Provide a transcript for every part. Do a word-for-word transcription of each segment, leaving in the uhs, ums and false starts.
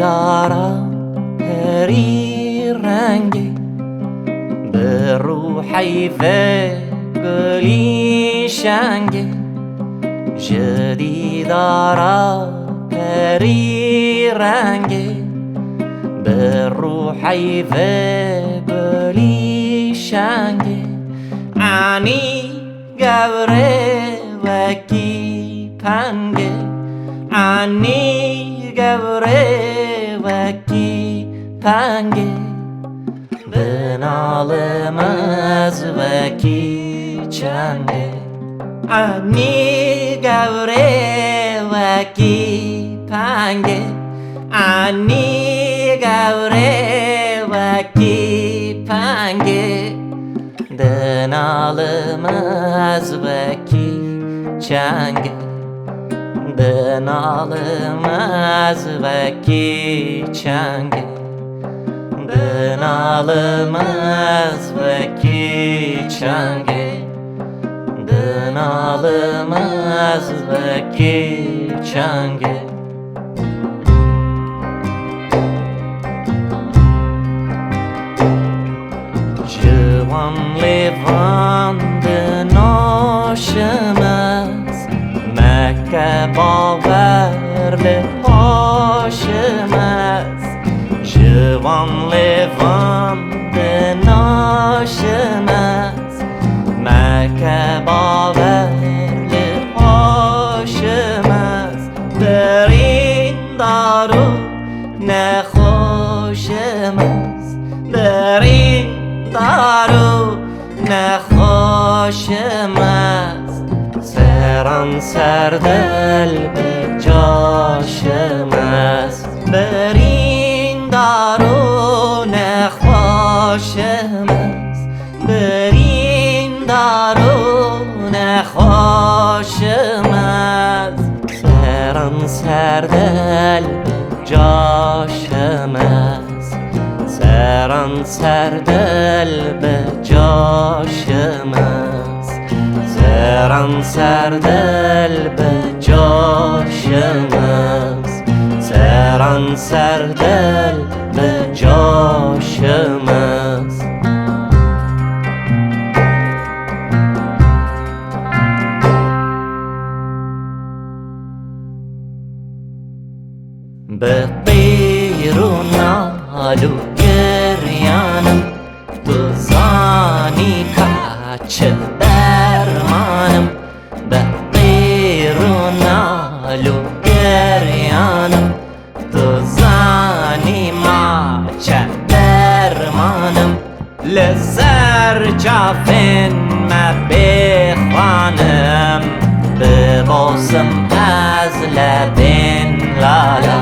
Dara herî rengê, bi rûheyê vê gulî şengê, ji dîdara herî rengê, bi rûheyê vê gulî şengê. Enî gewre wekî pengê, enî gewre wekî pengê, binalim ez wekî çengê. Enî gewre wekî pengê, enî gewre wekî pengê. Dinalim ez wekî çengê, dinalim ez wekî çengê, dinalim ez wekî çengê, dinalim ez wekî çengê. Ji wan lêvan dinaşim ez, neke bawer li paşim ez. Ji wan lêvan dinaşim ez, neke bawer li paşim ez. Birîndar û nexweşim ez, birîndar û nexweşim ez. Seran ser dil bi caşim ez, birîndar û nexweşim ez. Birîndar û nexweşim ez, seran ser dil bi caşim ez. Seran ser dil bi caşim ez, seran ser dil bi caşim ez, seran ser dil bi caşim ez. Bi qîr û nal û giryanim, tu zanî ka çi dermanim. Bi qîr û nal û giryanim, tu zanî ma çi dermanim. Li ser çavên me bêxwanim, bibosim ez lebên lala.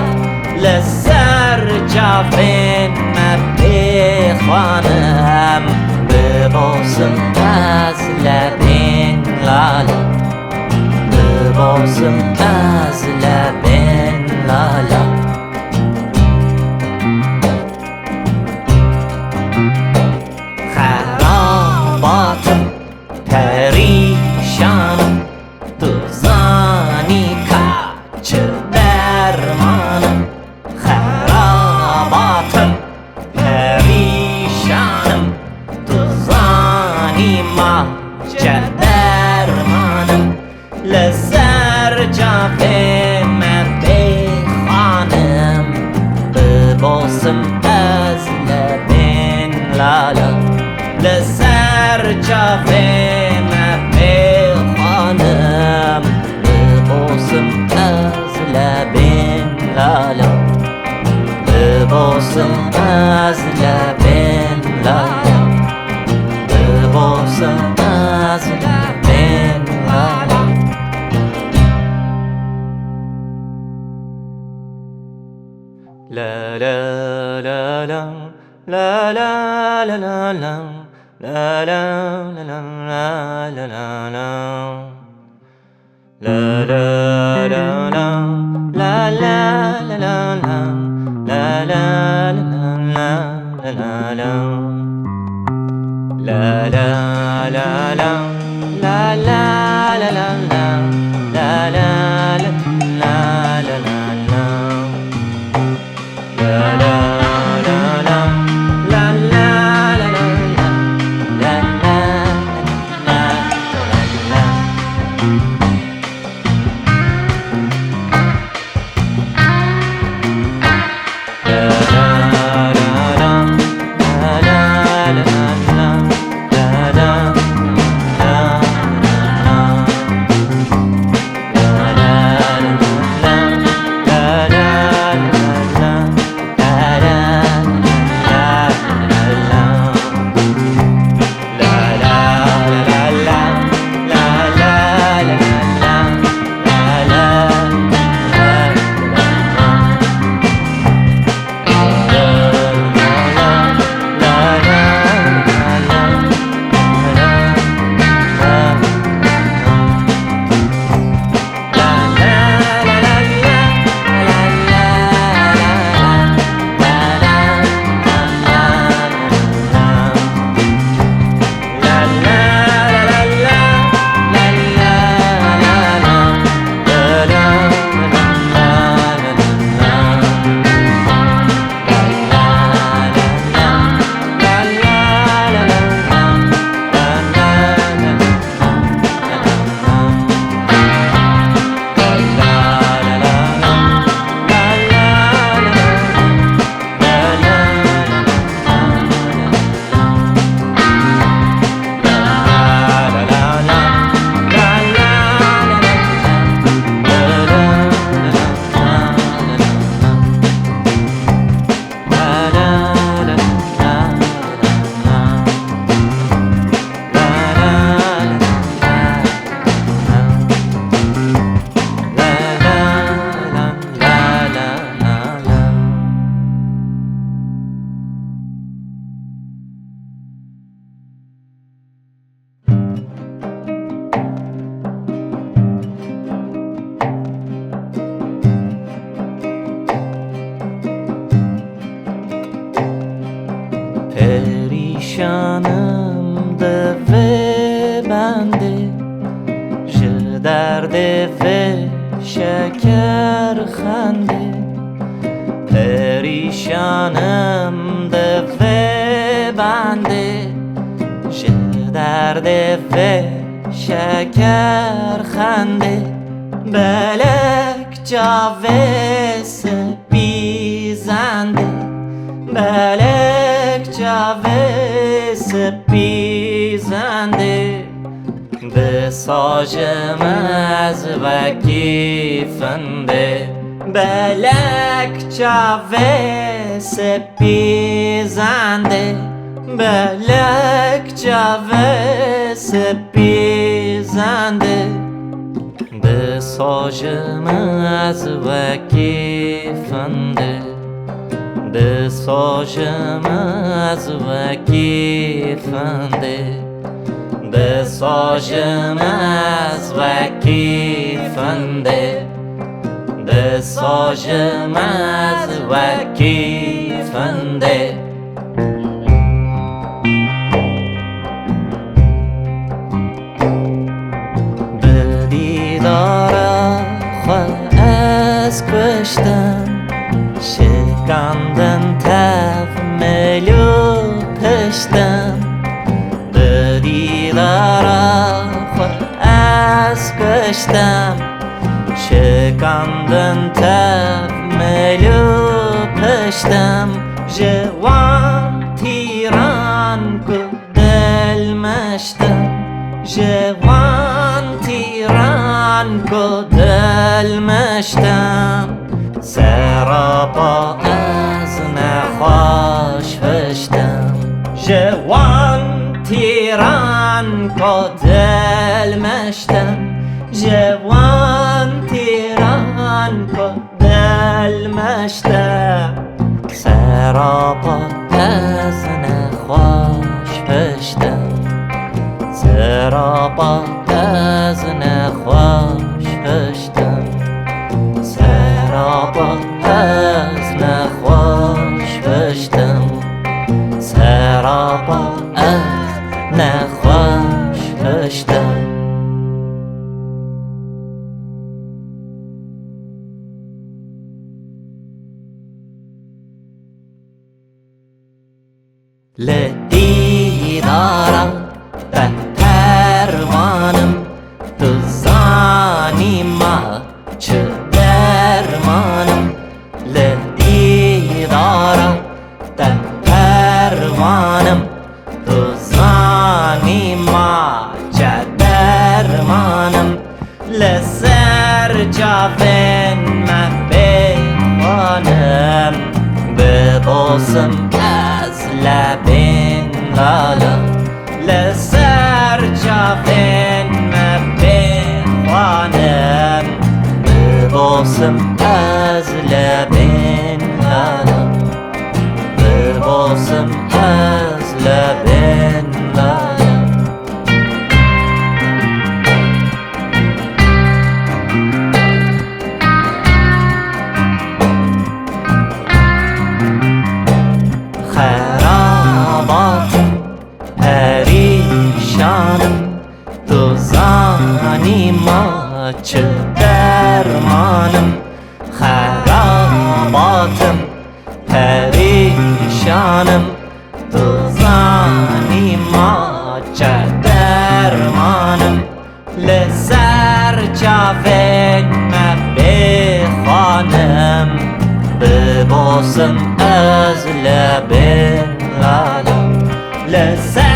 Li ser çavên me bêxwanim, bibosim ez lebên lala. Bibosim ez lebên lala. Xerabatim, perîşanim, tu zanî ka çi dermanim. Xerabatim, perîşanim, tu zanî ma çi dermanim. Li ser çavê me bêxwanim, bibosim ez lebên lala. Li ser çavê me bêxwanim, bibosim ez lebên lala. Bibosim ez lebên lala. Bibosim ez lebên lala. La la la la, la la la la la, la la la la la, la la la la. La la la la, la la la la la, la la la la, la la la la. La la la la, la la la la la, la la la la, la la la la. derdê vê şeker xendê, perîşanim di vê bendê. Ji derdê vê şeker xendê, belek çavê spî zendê, belek çavê spî zendê. Bi sojim ez wekî findê, belek çavê spî zendê, belek çavê spî zendê. Bi sojim ez wekî findê, bi sojim ez wekî findê. Bi sojim ez wekî findê, bi sojim ez wekî findê. Bi dîdara xwe ez kuştim, şikandin tev mil û piştim. Bi dîdara xwe ez kuştim, şikandin tev mil û piştim. Ji wan tîran ku dilmiştim, ji wan tîran ku dilmiştim. Serapa ez nexweş hiştim, ji wan tîran ku dilmiştim, ji wan tîran ku dilmiştim. Serapa ez nexweş hiştim, serapa ez nexweş hiştim. Serapa ez nexweş hiştim, serapa ez nexweş hiştim. Li dîdara te perwanim, tu zanî ma çi dermanim. Li dîdara te perwanim, tu zanî ma çi dermanim. Li ser çavên me bê xwanim, bibosim ez lebên lala. Li ser çavên me bê xwanim, bibosim ez lebên lala. Bibosim ez lebên lala. Xerabat perîşanim, tu zanî ma çi dermanim. Xerabatim, perîşanim, tu zanî ma çi dermanim. Li ser çavên me bê xwanim, bibosim ez lebên lala. Li ser